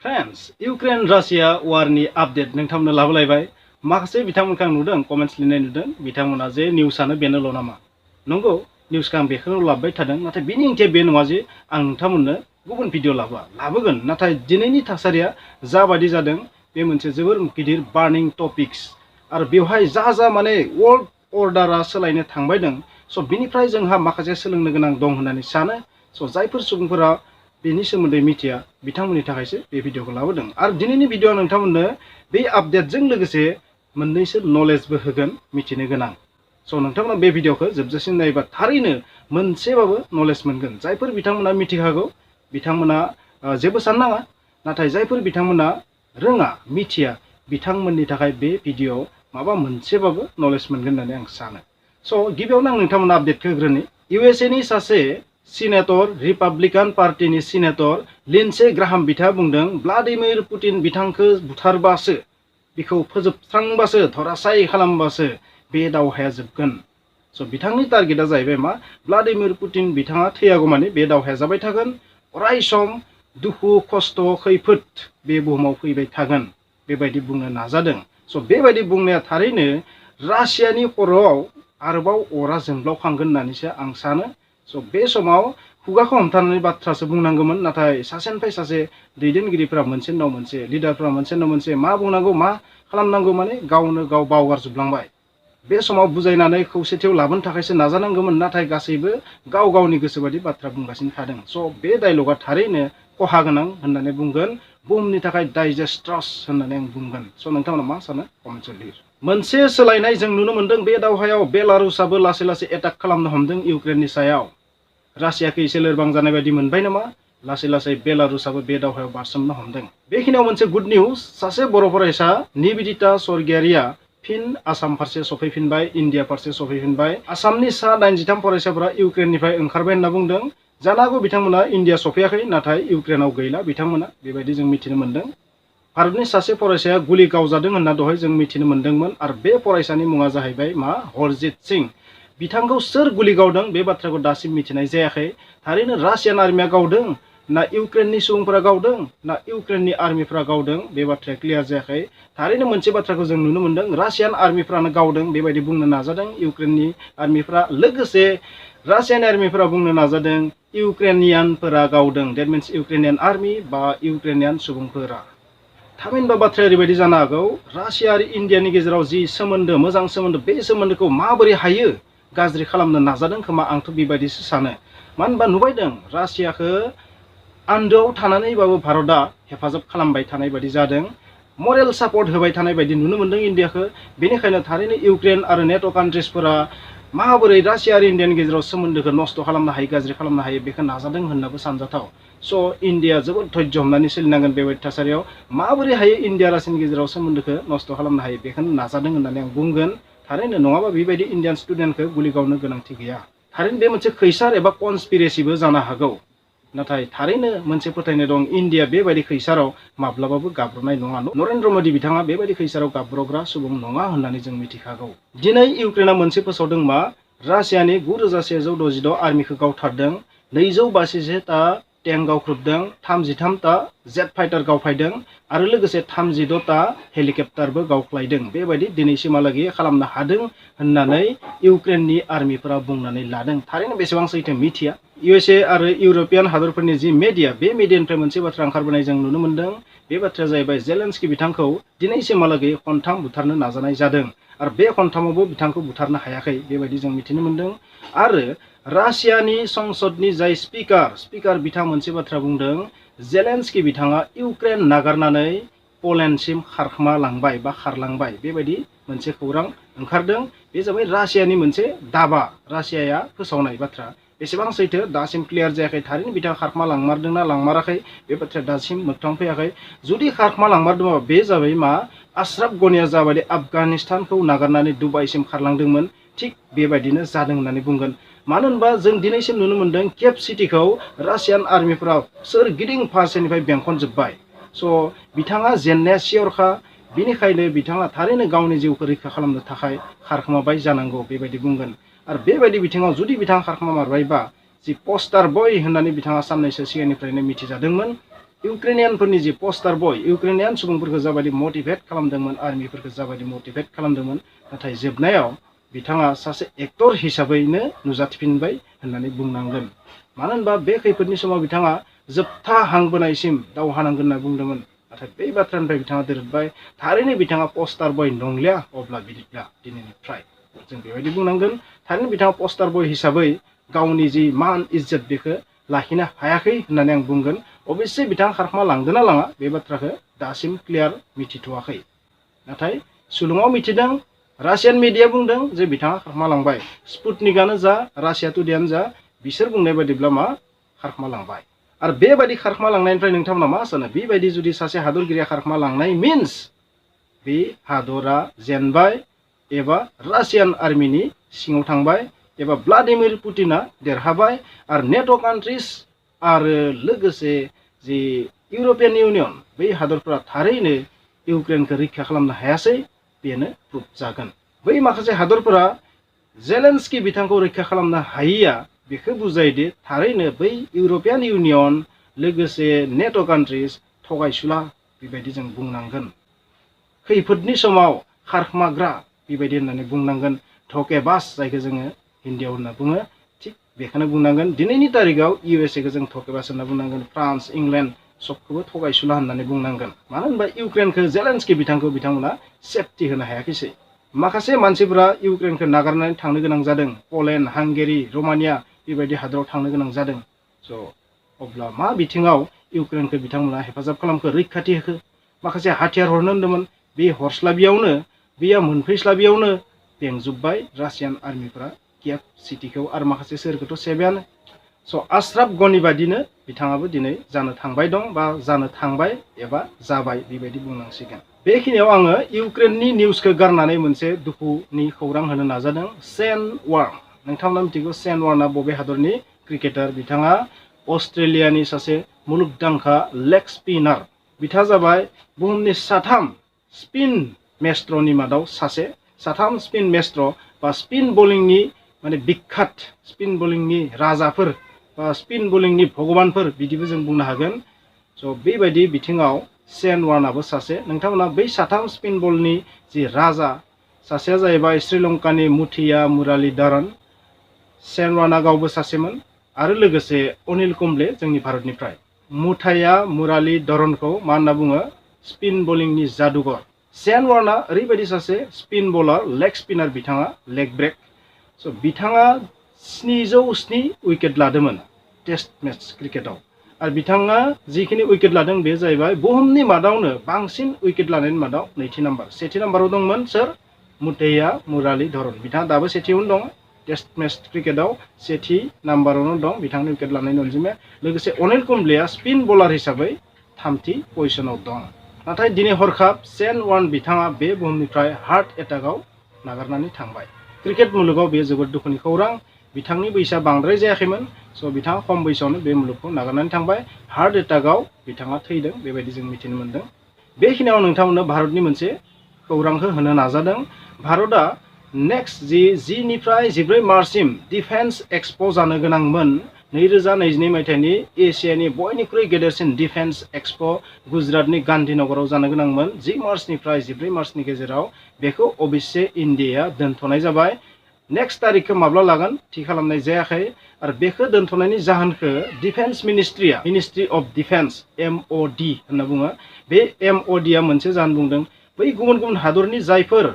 friends Ukraine Russia वारनि update नोंथांमोननो लाबोलायबाय माखासे बिथांमोनखौ आं नुदों कमेन्ट्स लिरनाय नुदों बिथांमोना जे निउसानो बेनोल' नामा नंगौ निउसखौ आं बेखौनो लाबोबाय थादों नाथाय बेनि ओंथिया बे नङा जे आं नोंथांमोननो गुबुन भिडिअ लाबोगोन नाथाय दिनैनि थासारिया जाबादि जादों बे मोनसे जोबोर गिदिर बार्निं टपिक्स आरो बेवहाय जा माने वर्ल्ड अर्डारा सोलायनो थांबाय दं स' बिनिफ्राय जोंहा माखासे सोलोंनो गोनां दं होननानै सानो स' जायफोर सुबुंफोरा बेनि सोमोन्दै मिथिया बिथांमोननि थाखायसो बे भिडिअखौ लाबोदों आरो दिनैनि भिडिअ नोंथांमोननो बे आपडेटजों लोगोसे मोननैसो नलेजबो होगोन मिथिनो गोनां स' नोंथांमोना बे भिडिअखौ जोबजासिम नायोबा थारैनो मोनसेबाबो नलेज मोनगोन जायफोर बिथांमोना मिथिखागौ बिथांमोना जेबो साननाङा नाथाय जायफोर बिथांमोना रोङा मिथिया बिथांमोननि थाखाय बे भिडिअ माबा मोनसेबाबो नलेज मोनगोन होननानै आं सानो स' गिबियावनो आं नोंथांमोना आपडेटखौ होग्रोनि USA नि सासे सिनेटर रिपाब्लिकान पार्टीनि सिनेटर लिन्डसे ग्राहाम बिथाङा बुंदों ब्लादिमिर पुटिन बिथांखौ बुथारबासो बिखौ फोजोबस्रांबासो धरासाय खालामबासो बे दावहाया जोबगोन स' बिथांनि टारगेटआ जाहैबाय मा ब्लादिमिर पुटिन बिथाङा थैयागौमानि बे दावहाया जाबाय थागोन अराय सम दुखु खस्थ खैफोद बे बुहुमाव फैबाय थागोन बेबायदि बुंनो नाजादों स' बेबायदि बुंनाया थारैनो रासियानि खर'आव आरोबाव अरा जोंब्लावखांगोन होननानैसो आं सानो स' बे समाव खुगाखौ हमथानानै बाथ्रासो बुंनांगौमोन नाथाय सासेनिफ्राय सासे दैदेनगिरिफोरा मोनसे उनाव मोनसे लिडारफोरा मोनसे उनाव मोनसे मा बुंनांगौ मा खालामनांगौ माने गावनो गाव बावगारजोबलांबाय बे समाव बुजायनानै खौसेथियाव लाबोनो थाखायसो नाजानांगौमोन नाथाय गासैबो गाव गावनि गोसोबादि बाथ्रा बुंगासिनो थादों स' बे डायलगा थारैनो खहा गोनां होननानै बुंगोन बुहुमनि थाखाय डाइजेस्ट्रास होननानै आं बुंगोन स' नोंथांमोना मा सानो कमेन्टआव लिर मोनसे सोलायनाय जों नुनो मोनदों बे दावहायाव बेलारुसआबो लासै लासै एटाक खालामनो हमदों इउक्रेननि सायाव रासियाखौ एसे लोरबां जानाय बायदि मोनबाय नामा लासै लासै बेलारुसआबो बे दावहायाव बारसोमनो हमदों बेखिनियाव मोनसे गुड निउस सासे बर' फरायसा निबेदिता स्वर्गियारिया फिन आसाम फारसे सफैफिनबाय इन्डिया फारसे सफैफिनबाय आसामनि सा 93 फरायसाफोरा इउक्रेननिफ्राय ओंखारबाय होनना बुंदों जानो हागौ बिथांमोना इन्डिया सफैयाखै नाथाय इउक्रेनाव गैला बिथांमोना बेबायदि जों मिथिनो मोनदों भारतनि सासे फरायसाया गुलि गावजादों होनना दहाय जों मिथिनो मोन्दोंमोन आरो बे फरायसानि मुङा जाहैबाय मा हरजित सिं बिथांखौ सोर गुलि गावदों बे बाथ्राखौ दासिम मिथिनाय जायाखै थारैनो रासियान आर्मिया गावदों ना इउक्रेननि सुबुंफोरा गावदों ना इउक्रेननि आर्मिफोरा गावदों बे बाथ्राया क्लियार जायाखै थारैनो मोनसे बाथ्राखौ जों नुनो मोनदों रासियान आर्मिफ्रानो गावदों बेबायदि बुंनो नाजादों इउक्रेननि आर्मिफ्रा लोगोसे रासियान आर्मिफोरा बुंनो नाजादों इउक्रेनियानफोरा गावदों डेट मिन्स इउक्रेनियान आर्मि बा इउक्रेनियान सुबुंफोरा थामहिनबा बाथ्राया ओरैबायदि जानो हागौ रासिया आरो इन्डियानि गेजेराव जि सोमोन्दो मोजां सोमोन्दो बे सोमोन्दोखौ माबोरै हायो गाज्रि खालामनो नाजादों खोमा आंथ' बेबायदिसो सानो मानो होनबा नुबायदों रासियाखौ आन्दोआव थानानैबाबो भारतआ हेफाजाब खालामबाय थानाय बायदि जादों मरेल सापर्ट होबाय थानाय बायदि नुनो मोनदों इन्डियाखौ बेनिखायनो थारैनो इउक्रेन आरो नेट' कान्ट्रिसफोरा माबोरै रासिया आरो इन्डियानि गेजेराव सोमोन्दोखौ नस्थ' खालामनो हायो गाज्रि खालामनो हायो बेखौ नाजादों होननाबो सानजाथाव स' इन्डिया जोबोद धैर्य हमनानै सोलिनांगोन बेबायदि थासारियाव माबोरै हायो इन्डिया रासियानि गेजेराव सोमोन्दोखौ नस्थ' खालामनो हायो बेखौनो नाजादों होननानै आं बुंगोन थारैनो नङाबा बेबायदि इन्डियान स्टुडेन्टखौ गुलि गावनो गोनांथि गैया थारैनो बे मोनसे खैसार एबा कनस्पिरेसिबो जानो हागौ नाथाय थारैनो मोनसे फोथायनाय दं इन्डिया बेबायदि खैसाराव माब्लाबाबो गाब्रनाय नङा नरेन्द्र मोदी बिथाङा बेबायदि खैसाराव गाब्रग्रा सुबुं नङा होननानै जों मिथिखागौ दिनै इउक्रेना मोनसे फोसावदों मा रासियानि 9166 आर्मिखौ गावथारदों 282टा टेंक गावख्रुबदों 33टा जेट फाइटार गावफायदों आरो लोगोसे 36टा हेलिकप्टारबो गावख्लायदों बेबायदि दिनैसिमहालागै खालामनो हादों होननानै इउक्रेननि आर्मिफोरा बुंनानै लादों थारैनो बेसेबां सैथो मिथिया USA आरो इउर'पियान हादरफोरनि जि मेडिया बे मेडियानिफ्राय मोनसे बाथ्रा ओंखारबोनाय जों नुनो मोनदों बे बाथ्राया जाहैबाय जेलेन्स्की बिथांखौ दिनैसिमहालागै खनथाम बुथारनो नाजानाय जादों आरो बे खनथामावबो बिथांखौ बुथारनो हायाखै बेबायदि जों मिथिनो मोनदों आरो रासियानि संसदनि जाय स्पिकार बिथाङा मोनसे बाथ्रा बुंदों जेलेन्स्की बिथाङा इउक्रेन नागारनानै पलेन्डसिम खारखोमा लांबाय बा खारलांबाय बेबायदि मोनसे खौरां ओंखारदों बे जाबाय रासियानि मोनसे दाबा रासियाया फोसावनाय बाथ्रा बेसेबां सैथो दासिम क्लियार जायाखै थारैनो बिथाङा खारखोमा लांमारदोंना लांमाराखै बे बाथ्राया दासिम मोगथाङाव फैयाखै जुदि खारखोमा लांमारदोंबा बे जाबाय मा आशराफ गनिया जाबायदि आफगानिस्तानखौ नागारनानै दुबाइसिम खारलांदोंमोन थिग बेबायदिनो जादों होननानै बुंगोन मानो होनबा जों दिनैसिम नुनो मोनदों केप सिटिखौ रासियान आर्मिफोरा सोरगिदिं फारसेनिफ्राय बेंखनजोब्बाय स' बिथाङा जेननाया सियरखा बिनिखायनो बिथाङा थारैनो गावनि जिउखौ रैखा खालामनो थाखाय खारखोमाबाय जानांगौ बेबायदि बुंगोन आरो बेबायदि बिथिङाव जुदि बिथाङा खारखोमा मारबायबा जि पस्टार बय होननानै बिथाङा साननैसो सिगांनिफ्रायनो मिथिजादोंमोन इउक्रेनियानफोरनि जि पोस्टार बय इउक्रेनियान सुबुंफोरखौ जाबायदि मोटिभेट खालामदोंमोन आर्मिफोरखौ जाबायदि मोटिभेट खालामदोंमन नाथाय जोबनायाव बिथाङा सासे एक्टर हिसाबैनो नुजाथिफिनबाय होननानै बुंनांगोन मानो होनबा बे खैफोदनि समाव बिथाङा जोबथा हांबोनायसिम दावहा नांगोन होनना बुंदोंमोन नाथाय बे बाथ्रानिफ्राय बिथाङा दोरदबाय थारैनो बिथाङा पोस्टार बय नंलिया अब्ला बिदिब्ला दिनैनिफ्राय जों बेबायदि बुंनांगोन थारैनो बिथाङा पोस्टार बय हिसाबै गावनि जि मान इज्जत बेखौ लाखिनो हायाखै होननानै आं बुंगोन अबयसे बिथाङा खारखोमा लांदोंना लाङा बे बाथ्राखौ दासिम क्लियार मिथिथ'वाखै नाथाय सुलुङाव मिथिदों रासियान मिडिया बुंदों जे बिथाङा खारखोमा लांबाय स्पुटनिकआनो जा रासिया टुडेयानो जा बिसोर बुंनाय बायदिब्ला मा खारखोमा लांबाय आरो बेबायदि खारखोमा लांनायनिफ्राय नोंथांमोना मा सानो बेबायदि जुदि सासे हादरगिरिया खारखोमा लांनाय मिन्स बे हादरा जेनबाय एबा रासियान आर्मिनि सिङाव थांबाय एबा ब्लादिमिर पुटिना देरहाबाय आरो नेटो कान्ट्रिज आरो लोगोसे जि इउर'पियान इउनियन बै हादरफोरा थारैनो इउक्रेनखौ रैखा खालामनो हायासै बेनो प्रुफ जागोन बै माखासे हादरफोरा जेलेन्सकी बिथांखौ रैखा खालामनो हायैया बेखौ बुजायोदि थारैनो बै इउर'पियान इउनियन लोगोसे नेटो कान्ट्रिज थगायसुला बेबायदि जों बुंनांगोन खैफोदनि समाव खारखोमाग्रा बेबायदि होननानै बुंनांगोन धकेबाज जायखौ जोङो हिन्दीयाव होनना बुङो थिग बेखौनो बुंनांगोन दिनैनि तारिखआव इउएसए जों धकेबाज होनना बुंनांगोन फ्रान्स इंलेन्ड सबखौबो थगायसुला होननानै बुंनांगोन मानो होनबा इउक्रेनखौ जेलेन्सकी बिथांखौ बिथांमोना सेफटि होनो हायाखैसै माखासे मानसिफोरा इउक्रेनखौ नागारनानै थांनो गोनां जादों पलेन्ड हांगेरि रमानिया बेबायदि हादराव थांनो गोनां जादों स' अब्ला मा बिथिङाव इउक्रेनखौ बिथांमोना हेफाजाब खालामखो रैखाथि होखो माखासे हाथियार हरनो होन्दोंमोन बे हरस्लाबियावनो बेया मोनफैस्लाबियावनो बेंजोब्बाय रासियान आर्मिफोरा कियेभ सिटिखौ आरो माखासे सोहोरखौथ' सेबायानो स' आश्राफ गनि बादिनो बिथाङाबो दिनै जानो थांबाय दं बा जानो थांबाय एबा जाबाय बेबायदि बुंनांसिगोन बेखिनियाव आङो इउक्रेननि निउसखौ गारनानै मोनसे दुखुनि खौरां होनो नाजादों शेन वार्न नोंथांमोना मिथिगौ शेन वार्नआ बबे हादरनि क्रिकेटार बिथाङा अस्ट्रेलियानि सासे मुलुगदांखा लेग स्पिनार बिथाङा जाबाय बुहुमनि साथाम स्पिन मेस्ट्रनि मादाव साथाम स्पिन मेस्ट्र बा स्पिन बलिंनि माने बिख्यात स्पिन बलिंनि राजाफोर बा स्पिन बलिंनि भगबानफोर बिदिबो जों बुंनो हागोन स' बेबायदि बिथिङाव शेन वार्नआबो सासे नोंथांमोना बै साथाम स्पिन बलनि जि राजा सासेया जाहैबाय श्रीलंकानि मुथिया मुरालीधरन शेन वार्नआ गावबो सासेमोन आरो लोगोसे अनिल कुंबले जोंनि भारतनिफ्राय मुथाया मुरालीधरनखौ मा होनना बुङो स्पिन बलिंनि जादुगर शेन वार्नआ ओरैबायदि सासे स्पिन बलार लेग स्पिनार बिथाङा लेग ब्रेक स' बिथाङा 707 उइकेट लादोंमोन टेस्ट मेच क्रिकेटाव आरो बिथाङा जिखिनि उइकेट लादों बे जाहैबाय बुहुमनि मादावनो बांसिन उइकेट लानायनि मादाव नैथि नाम्बार सेथि नाम्बाराव दंमोन सोर मुथैया मुरालीधरन बिथाङा दाबो सेथियावनो दं टेस्ट मेच क्रिकेटाव सेथि नाम्बारावनो दं बिथांनि उइकेट लानायनि अनजिमाया लोगोसे अनिल कुंबलेया स्पिन बलार हिसाबै थामथि पजिशनाव दं नाथाय दिनै हरखाब शेन वार्न बिथाङा बे बुहुमनिफ्राय हार्ट एटाकआव नागारनानै थांबाय क्रिकेट मुलुगाव बेयो जोबोद दुखुनि खौरां बिथांनि बैसोआ बांद्राय जायाखैमोन स' बिथाङा खम बैसोआवनो बे मुलुगखौ नागारनानै थांबाय हार्ट एटाकआव बिथाङा थैदों बेबायदि जों मिथिनो मोन्दों बेखिनियाव नोंथांमोननो भारतनि मोनसे खौरांखौ होनो नाजादों भारतआ नेक्स्ट जि निफ्राय 14 मार्चसिम डिफेन्स एक्सप' जानो गोनांमोन 2022 मायथाइनि एसियानि बयनिख्रुइ गेदेरसिन डिफेन्स एक्सप' गुजरातनि गांधीनगराव जानो गोनांमोन 10 मार्चनिफ्राय 14 मार्चनि गेजेराव बेखौ अबयसे इन्डियाया दोनथ'नाय जाबाय नेक्स्ट तारिखखौ माब्ला लागोन थि खालामनाय जायाखै आरो बेखौ दोनथ'नायनि जाहोनखौ defence ministry of defence MOD होनना बुङो बे MODआ मोनसे जाहोन बुंदों बै गुबुन गुबुन हादरनि जायफोर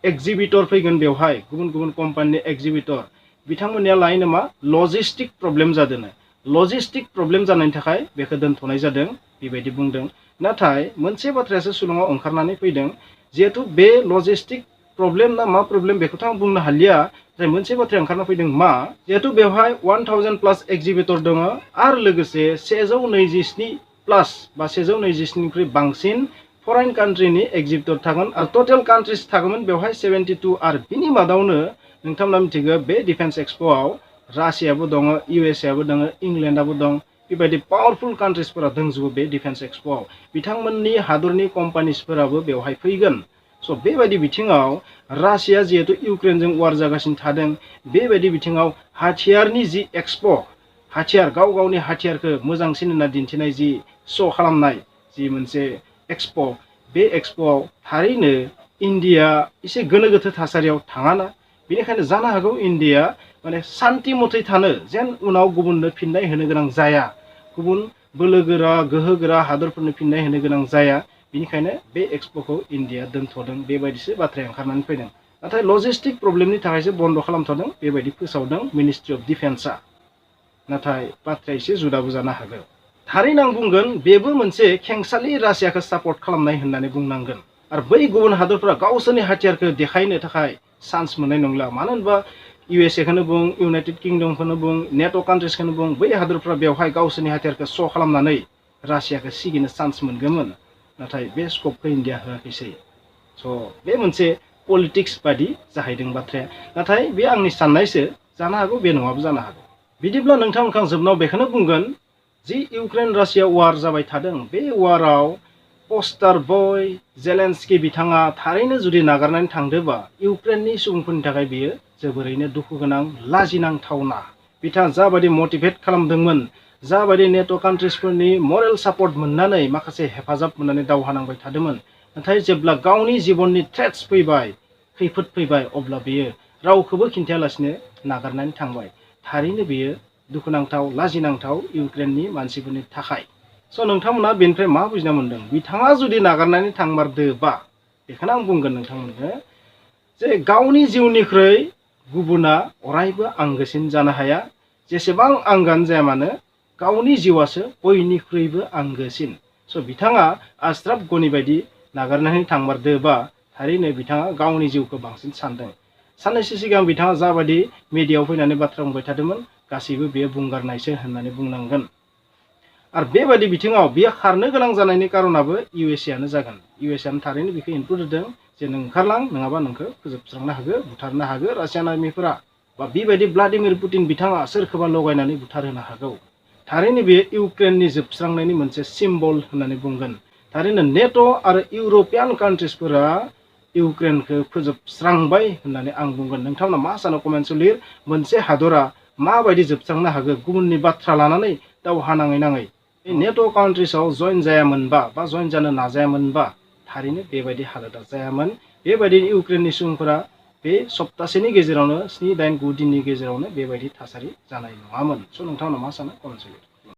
एक्जिबिटर फैगोन बेवहाय गुबुन गुबुन कम्पानिनि एक्जिबिटर बिथांमोननिया लायनो मा लजिस्टिक प्रब्लेम जादों लजिस्टिक प्रब्लेम जानायनि थाखाय बेखौ दोनथ'नाय जादों बेबायदि बुंदों नाथाय मोनसे बाथ्रायासो सुलुङाव ओंखारनानै फैदों जिहेतु बे लजिस्टिक प्रब्लेम ना मा प्रब्लेम बेखौथ' आं बुंनो हालिया नाथाय मोनसे बाथ्राया ओंखारना फैदों मा जिहेतु बेवहाय 1000 प्लास एक्जिबिटर दङ आरो लोगोसे 127 प्लास बा 127 निख्रुइ बांसिन फरेन कान्ट्रिनि एक्जिबिटर थागोन आरो टटेल कान्ट्रिज थागोन बेवहाय 72 आरो बिनि मादावनो नोंथांमोना मिथिगौ बे डिफेन्स एक्सप'आव रासियाबो दङ इउएसएआबो दङ इंलेन्डआबो दं बेबायदि पावारफुल कान्ट्रिजफोरा दंजोबो बे डिफेन्स एक्सप'आव बिथांमोननि हादरनि कम्पानिसफोराबो बेवहाय फैगोन स' बेबायदि बिथिङाव रासिया जिहेतु इउक्रेनजों वार जागासिनो थादों बेबायदि बिथिङाव हाथियारनि जि एक्सप' हाथियार गाव गावनि हाथियारखौ मोजांसिन होनना दिन्थिनाय जि श' खालामनाय जि मोनसे एक्सप' बे एक्सप'आव थारैनो इन्डिया एसे गोनो गोथो थासारियाव थाङाना बेनिखायनो जानो हागौ इन्डिया माने शान्ति मथै थानो जेन उनाव गुबुननो फिननाय होनो गोनां जाया गुबुन बोलोगोरा गोहोगोरा हादरफोरनो फिननाय होनो गोनां जाया बेनिखायनो बे एक्सप'खौ इन्डिया दोनथ'दों बेबायदिसो बाथ्राया ओंखारनानै फैदों नाथाय लजिस्टिक प्रब्लेमनि थाखायसो बन्द खालामथ'दों बेबायदि फोसावदों मिनिस्ट्रि अफ डिफेन्सआ नाथाय बाथ्राया एसे जुदाबो जानो हागौ थारैनो आं बुंगोन बेबो मोनसे खेंसालि रासियाखौ सापर्ट खालामनाय होननानै बुंनांगोन आरो बै गुबुन हादरफोरा गावसोरनि हाथियारखौ देखायनो थाखाय चान्स मोननाय नंला मानो होनबा USA खौनो बुं इउनाइटेड किंडमखौनो बुं नेट' कान्ट्रिसखौनो बुं बै हादरफ्रा बेवहाय गावसोरनि हाथियारखौ श' खालामनानै रासियाखौ सिगिनो चान्स मोनगौमोन नाथाय बे स्कपखौ इन्डिया होआखैसै स' बे मोनसे पलिटिक्स बादि जाहैदों बाथ्राया नाथाय बे आंनि साननायसो जानो हागौ बे नङाबो जानो हागौ बिदिब्ला नोंथांमोनखौ आं जोबनायाव बेखौनो बुंगोन जि इउक्रेन रासिया वार जाबाय थादों बे वाराव पोस्टार बय जेलेन्स्की बिथाङा थारैनो जुदि नागारनानै थांदोंबा इउक्रेननि सुबुंफोरनि थाखाय बियो जोबोरैनो दुखु गोनां लाजिनांथावना बिथाङा जाबायदि मटिभेट खालामदोंमोन जाबायदि नेट' कान्ट्रिसफोरनि मरेल सापर्ट मोननानै माखासे हेफाजाब मोननानै दावहा नांबाय थादोंमोन नाथाय जेब्ला गावनि जिबननि थ्रेट्स फैबाय खैफोद फैबाय अब्ला बियो रावखौबो खिन्थायालासिनो नागारनानै थांबाय थारैनो बियो दुखुनांथाव लाजिनांथाव इउक्रेननि मानसिफोरनि थाखाय स' नोंथांमोना बेनिफ्राय मा बुजिना मोन्दों बिथाङा जुदि नागारनानै थांमारदोबा बेखौनो आं बुंगोन नोंथांमोननो जे गावनि जिउनिख्रुइ गुबुना अरायबो आंगोसिन जानो हाया जेसेबां आंगानो जाया मानो गावनि जिउआसो बयनिख्रुइबो आंगोसिन स' बिथाङा आश्राफ गनि बायदि नागारनानै थांमारदोबा थारैनो बिथाङा गावनि जिउखौ बांसिन सानदों साननैसो सिगां बिथाङा जाबायदि मिडियायाव फैनानै बाथ्रा बुंबाय थादोंमोन गासैबो बेयो बुंगारनायसो होननानै बुंनांगोन आरो बेबायदि बिथिङाव बियो खारनो गोनां जानायनि कारनाबो USA आनो जागोन USA आनो थारैनो बेखौ इनपुट होदों जे नों ओंखारलां नङाबा नोंखौ फोजोबस्रांनो हागौ बुथारनो हागौ रासियान आर्मिफोरा बा बेबायदि ब्लादिमिर पुतिन बिथाङा सोरखौबा लगायनानै बुथारहोनो हागौ थारैनो बेयो इउक्रेननि जोबस्रांनायनि मोनसे सिम्बल होननानै बुंगोन थारैनो नेट' आरो इउर'पियान कान्ट्रिसफोरा इउक्रेनखौ फोजोबस्रांबाय होननानै आं बुंगोन नोंथांमोना मा सानो कमेन्टआव लिर मोनसे हादरा माबायदि जोबस्रांनो हागौ गुबुननि बाथ्रा लानानै दावहा नाङै नेट' कान्ट्रिसआव जइन जायामोनबा बा जइन जानो नाजायामोनबा थारैनो बेबायदि हालोदा जायामोन बेबायदि इउक्रेननि सुबुंफोरा बे सप्तासेनि गेजेरावनो 7-8-9 दिननि गेजेरावनो बेबायदि थासारि जानाय नङामोन स' नोंथांमोना मा सानो कमेन्टआव लिर